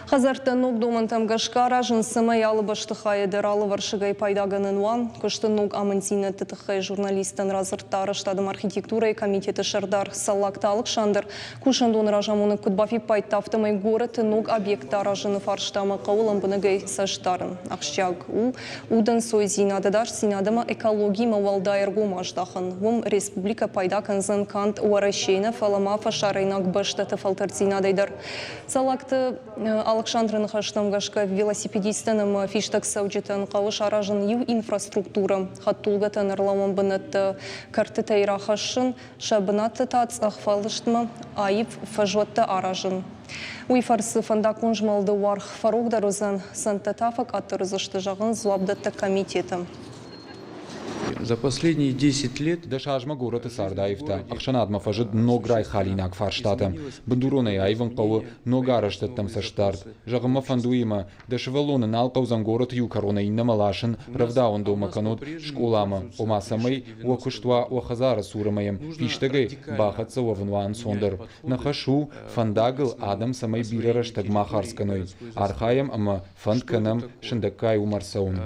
Хӕдзӕрттӕ ног домӕнтӕм гӕсгӕ аразынц, цӕмӕй алы бӕстыхайы дӕр алывӕрсыгӕй пайдагӕнӕн уа. Куысты ног амынддзинӕдты тыххӕй журналисттӕн радзырдта арӕзтады архитектурӕйы комитеты сӕрдар Цӕллагты Алыксандр. Кусӕндоны разамонӕг куыд бафиппайдта, афтӕмӕй горӕты ног объекттӕ аразыны фарстамӕ хъӕуы лӕмбынӕгӕй цӕст дарын. Ахсджиаг у удӕнцойдзинад, ӕдасдзинад ӕмӕ экологимӕ уӕлдай ӕргом аздахын. Уым республикӕ пайда кӕндзӕн канд Уӕрӕсейы нӕ, фӕлӕ ма фӕсарӕйнаг бӕстӕты фӕлтӕрддзинадӕй дӕр. Цӕллагты Алыксандры ныхӕстӕм гӕсгӕ велосипедисттӕн ӕмӕ фистӕгцӕуджытӕн хъӕуы саразын иу инфраструктурӕ, хӕдтулгӕтӕн ӕрлӕууӕн бынӕттӕ кӕртытӕй рахӕссын, сӕ бынӕтты та цъӕх фӕлыстмӕ аив фӕзуӕттӕ аразын. Уый фӕрцы фӕндаггон змӕлды уаргъ фӕрогдӕр уыдзӕн, цӕндтӕ та фӕкъаддӕр уыдзысты, зӕгъынц дзуапдӕттӕг комитеты. За последние 10 лет 10 азмӕ горӕты цард аивта, ӕхсӕнадмӕ фӕзынд ног райхалинаг фарстатӕ. Бындуронӕй аивын хъӕуы ног арӕзтӕдтӕм цӕстдард. Зӕгъын мӕ фӕнды уыимӕ, дӕ сывӕллоны нал хъӕудзӕн горӕты иу кӕронӕй иннӕмӕ ласын, рӕвдауӕндонмӕ кӕнод скъоламӕ, ома цӕмӕй уӕ куыст уа уӕ хӕдзары цур ӕмӕ йӕм фистӕгӕй бахӕццӕ уӕвын уа ӕнцондӕр. Нӕ хӕс у, фӕндагыл адӕм цӕмӕй бирӕ рӕстӕг ма хардз кӕной. Архайӕм ӕмӕ фӕнд кӕнӕм сындӕггай уым ӕрцӕуын.